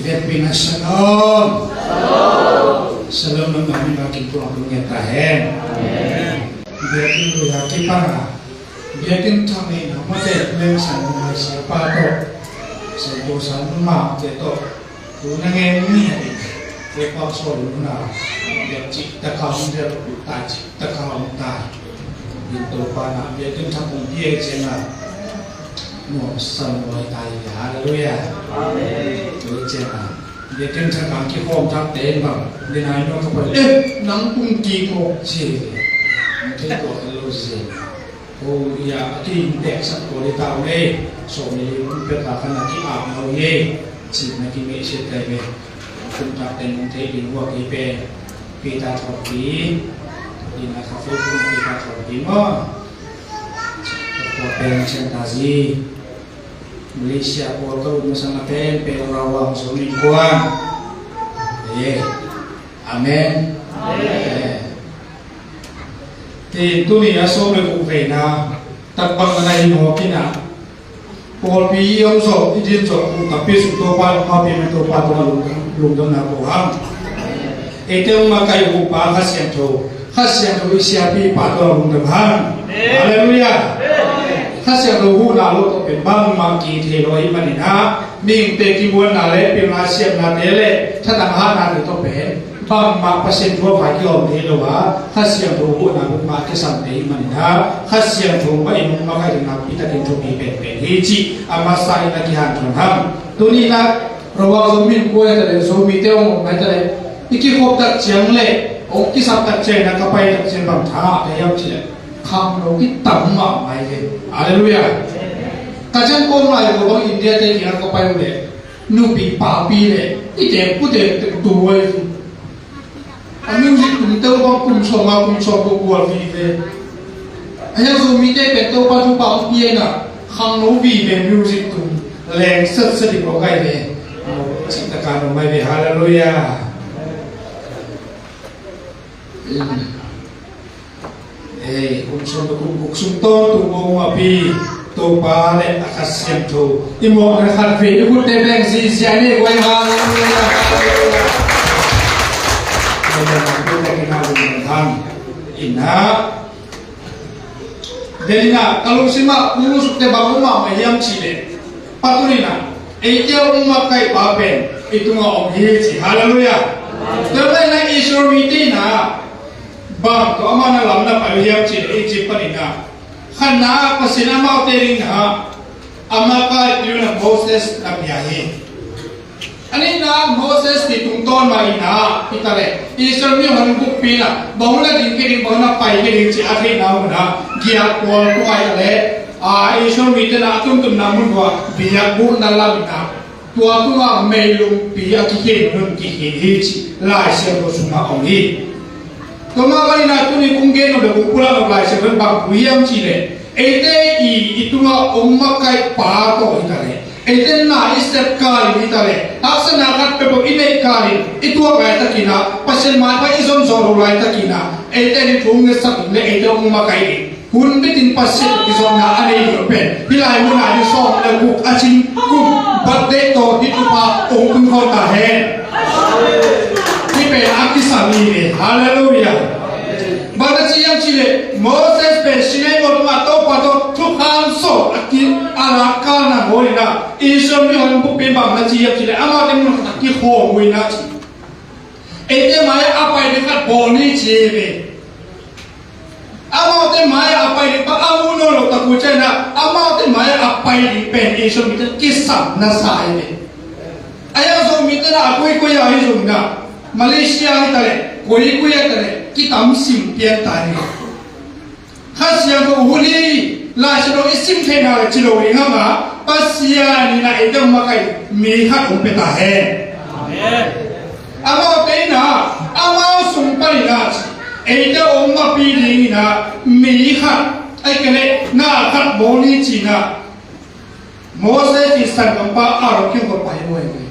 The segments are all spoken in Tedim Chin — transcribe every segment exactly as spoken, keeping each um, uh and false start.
Vekpi in shalom. Shalom. Shalom, nang mah mi mah kin puang tung ngiat ta hen. Amen. Biakinn lui a kipan a, biakinn thak nei na mate, Leng San Nung Mai Sia pa tawh, Santo San Nung Mate tawh, tu na ngen ni a ding, Leng Pau Saw Lung na, biak cih taka hong del, tai cih taka hong tai. Inn Topa na biakinn thak hong pia ciang a, nuam sa nuam ta hi. Halleluiah. Amen. Tu ciang a, biakinn thak hong kikhawm thak te bang, ni nai nuam ka pai, eh, nang tung kik maw ci. Nang thei tua ka lo ci. Ko ia a ki in pek sak ko di tau le, so mi kum pek a kan a ki ap lo ye, ci na ki me se tai ve. Kum thak te nung thei ding hua ki pe. Peter Thawpi, ina ka Facebook Peter Thawpi maw? Ka tua pen Chin ta zi. Malaysia pawl ka lut masa na pen pen Rawang Zomi Kuan. Eh. Amen. Amen. Ti tuni a sawm le guk veina, takbang na hi mawk ina. Pawlpi i om zawh, i din zawh, kum tampi sung Topa, Topa pi, Topa tawh lungdam, lungdamna ko hang. Eite hong makaih uh pa Kha Siangtho, Kha Siangtho i siapi pa tawh lungdam hang. Halleluiah. Kha Siangtho huhna lo tawh pen bangmah ki thei lo ahih manin ah, mihingte kimuanna le pilna siamnate le thadah hatnate tawh pen bangmah Pasian thu a vai kihawm thei lo a, Kha Siangtho huhna bukmah kisam thei ahih manin ah, Kha Siangtho mah in hong makaih ding nakpi takin thupi penpen hi cih a masa in a kihanthawn hang. Tuni in ah Rawang Zomi Innkuan hi ta leh, Zomite hong om hi ta leh, i kikhop tak ciang le hong kisap tak ciang in ah ka pai tak ciang bang tha ngah ka hiam cih leh, khangno kitam mahmah hi ve. Halleluiah. Ka ciang kawm lai ko bang India te kiang ka pai uh leh, nupi papi le i tek pu tek tek tu huai hi. A music tum teu bang kum sawm a kum sawm ko kual vive. A hiang Zomite pen Topa thupha hong pia in ah, khangno vive music tum leng setset ding ko kai ve. Cih taka no mai ve. Halleluiah. Amen. Ei, kum sawm le kum guk sung tawntung mawkmawkpi Topa le a Kha Siangtho i mawkna khat vei i khutte beng zizia i nei guai. Halleluiah, halleluiah. Halleluiah. Ina, den ina ka lungsim ah kung lungsim te bang om mahmah hiam cih leh, patun ina eite hong makaih pa pen i tungah om hi ci. Halleluiah. Tua pen ina Israel mite ina bang tawh amau na lam na pai uh hiam cih leh, Egypt panin ah khatna ah Pasian amaute ding na a makaihpih uh na Moses na pia hi. A nihna ah Moses i tungtawn mah in ah hi ta leh, Israel mihon bukpi in ah bang na ding kei ding, bang na pai kei ding cih a theihna hun ah giak kual tung a hi ta leh, a Israel mite na a tuntunna mun uh ah biakbukna lam in ah tua tungah meilungpi a kikhin hun kikhin hi cih Lai Siangtho sungah om hi. Tua mah bangin ah tuni kong gen nop le kong pulak nop Lai Siangtho in bang thu hiam cih leh, eite i, i tungah hong makaih pa tawh hi ta leh, eite na i sep kalin hi ta leh, haksatna khat peuhpeuh i neih kalin i tuak laitakin ah, Pasian maipha i zon zawh loh laitakin ah, eite in thu hong ngetsak in le eite hong makaih in. Hun bitin Pasian tawh kizopna a nei ding pen hih lai mun ah ding sawm le guk a cin kum birthday tawh hih thupha hong tun khawm ta hen. Hih pen a kisam hi ve. Halleluiah. Bang na ci hiam cih leh Moses pen Sinai mual tungah Topa tawh thukham sawm a ki a lak kalna bawl in ah Israel mihon bukpi in bang na ci hiam cih leh amaute mun khat ah kikhawm uh in ah ci. Eite mai-ah a pai ding khat bawl ni ci hi ve. Amaute mai-ah a pai ding pa a mu nawn lo tak uh ciangin ah, amaute mai-ah a pai ding pen Israel mite kisam na sa hi ve. A hiang Zomite na a koikoi a hi zongin ah, Malaysia hi ta leh, koikoi a hi ta leh, kitam sim pian ta hi. Kha Siangtho hun hi, Lai Siangtho i sim theihna le ci lo ding hang a, Pasian in ah eite hong makaih mi khat hong pia ta hen. Amen. Amaute in ah, amau sung panin ah, eite hong makaih dingin ah, mi khat, ahih kei leh na khat bawl ni ci-in ah, Moses in sanggampa Aaron kiang kong pai uh hi.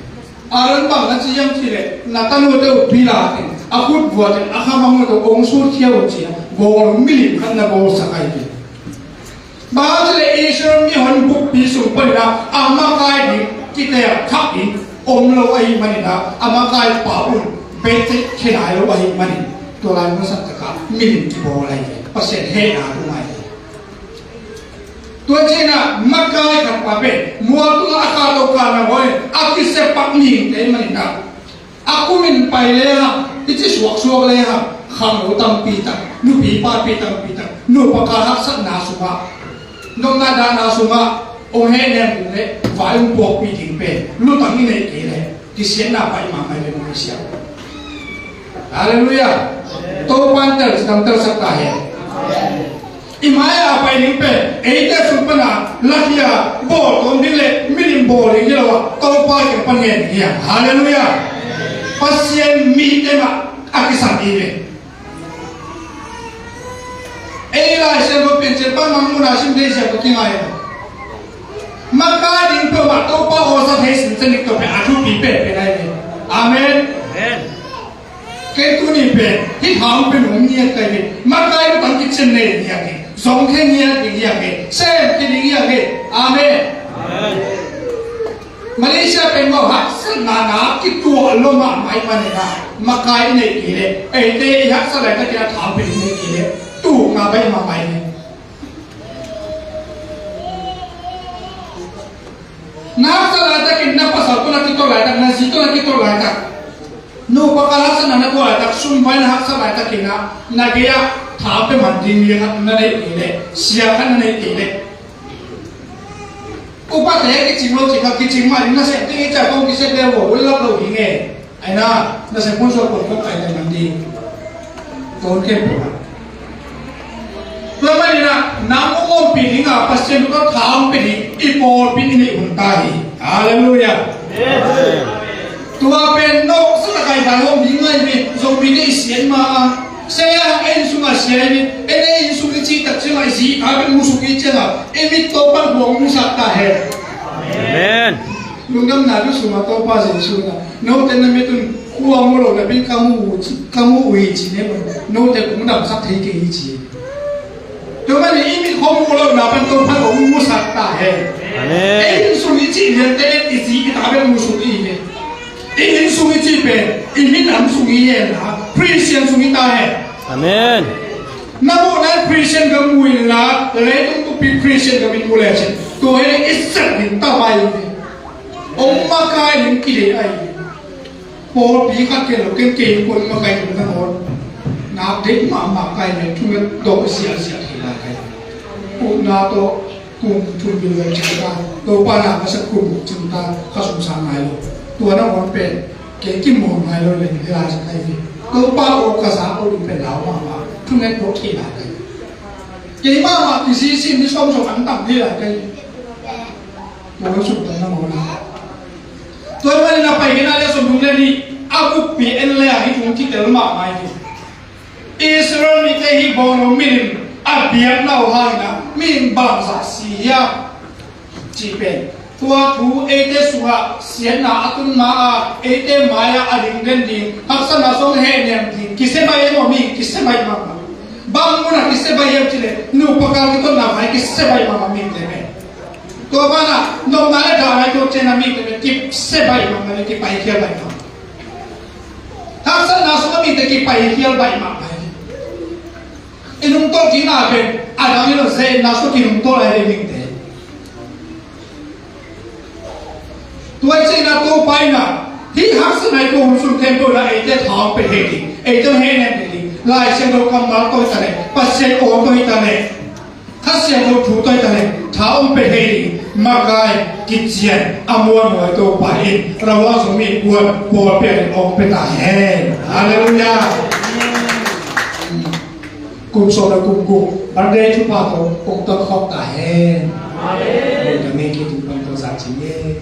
Aaron, bang na ci hiam cih leh, na tanute uh pi la teng, a khut vua teng, a khamang uh teng hong sutkhia un ci-in ah, bawl milim khat na bawlsak ahi hi. Bang hang cih leh Israel mihon bukpi sung panin ah a makaih ding kiteelkhak ding om lo ahih manin ah, a makaipa un bek teh khe nai lo ahih manin, tua lai mun sang takah milim kibawl ahi ve. Pasian hehna tung ahi ve. Tua ciangin ah makai khatpa pen mual tungah a kah lo kah na bawl in a kisia pak mihingte ahih manin ah, a kumin pai lehang, i ci suaksuak lehang, khangno tampi tak, nupi papi tampi tak, nupa kal haksatna sungah, nopna dahna sungah hong hehnem ding leh vai hong puakpih ding pen lutang i neih kei leh kisiatna pai mahmah hi ve, hong kisia. Halleluiah. Topa'n telsiam telsak ta hen. I mai-ah a pai ding pen eite sung pana lakhia bawl tuam ding leh milim bawl ding hi lo a, Topa kiang pan ngen ding hi hang. Halleluiah. Pasian mite mah a kisam hi ve. Ei Lai Siangtho Piancil pan mang muna sim thei siang ko kingai lo. Makai ding peuhmah Topa awsa thei sin cenik tawh pen a thupi penpen ahi ve. Amen. Amen. Kei tuni pen hih tha hong pia nuam ngiat ka hi. Makai lutang kician nei ngiat hi. Zong khe ngiat hi ngiat hi. Sem khe ding ngiat hi. Amen. Amen. Malaysia pen maw haksatna na kituah lo mahmah ahih manin ah, makai i neih kei leh eite i haksat laitakin a tha hong pia ding neih kei leh tukna baih mahmah hi. Na haksat laitakin na pasal tawh na kituak laitak, na zi tawh na kituak laitak, nupa kal haksatna na tuak laitak, sum vai na haksat laitakin ah, na gei-ah tha pia man ding mi khat na neih kei leh, sia khat na neih kei leh, upate kicing lo cih kha kicing mah ding, nasem ding i ciah kong kisem le uh a lap lo ding e. Aina, nasem hun suak kong kong kai tai man ding. Tua hun khempeuh ah, tua manin ah nang hong ompih ding a, Pasian tawh tha hong pia ding i pawlpi in i hun ta hi. Halleluiah. Amen. Tua pen nawk sa takai bai hong ding ngai mi, Zomite i sian ma a, sia a, ei inn sungah sia hi mi, ei inn sung i cih tak ciangah i zi a pen musuk i ciangah i mit Topa hong musak ta hen. Amen. Lungdamna thu sungah Topa Jesu in ah, note na mit un khua mu lo napi-in ka mu uh ci, ka mu uh hi ci ne lo. Note kong damsak thei kei hi ci. Tua manin i mit khua mu lohna pan Topa hong musak ta hen. Amen. Ei inn sung i cih liante i zi i ta bek musuk i hi ve. I inn sung i cih pen i minam sung i hi hen la, Christian sung i ta hen. Amen. Na muhna in Christian gam mu inla, leitung buppi Christian gam in mu lecin, tua hi leh i sep ding ta mai hi ve. Hong makai ding kidei ahi ve. Pawlpi khat kei lo, ken kei kong makai ding na hon. Nak deih mahmah kai ve, thunget dawh sialsial hi lai kai. Upna tawh kum thum bil vel cing ta, Topa na ka sak kum guk cing ta, ka sum sang nai lo. Tua na hon pen kei kimawl nai lo leng hi lai sak kai ve. Topa aw ka sa aw ding pen lau mahmah, thunget dawh kei lai kai. Kei mahmah kisisi ni sawmsawm an tam hi lai kai. Tua ka sum ta na hon. Tua manin a pai kei na le sawmthum le nih a buppi en le a hi thum kitel mahmah hi. Israel mite hih bawnglo milim a biakna uh hangin ah mihing bangzah si hiam cih pen, tua thu eite sungah siatna a tun ma-a, eite mai-ah a ding den ding, haksatna sung hehnem ding kisia baih e maw, mihing kisia baih mahmah. Bang munah kisia baih hiam cih leh nupa kal kitotna vai kisia baih mahmah mihingte pen. Tua banah nopna le dahna i tuak ciangin ah mihingte pen kisia baih mahmah le kipaikhial baih mahmah. Haksatna sungah mite kipaikhial baih mahmah hi. I nungtolh kikna pen a dang hi lo, ze-etna sungah kinungtolh ahi ve mite. Tua hi ciangin ah Topa in ah hih haksatna i tuak hun sung khempeuh in ah eite tha hong pia thei ding, eite hong hehnem thei ding, Lai Siangtho kammal tawh hi ta leh, Pasian aw tawh hi ta leh, Kha Siangtho thu tawh hi ta leh tha hong pia thei ding, makai kician a muanhuai Topa in Ravguangc sung mi kuan pawlpi a ding hong pia ta hen. Halleluiah. Kum sawm le kum guk birthday thupha tawh hong ton khawm ta hen. Amen. Ka mei kei tung pan tawh zak cing e.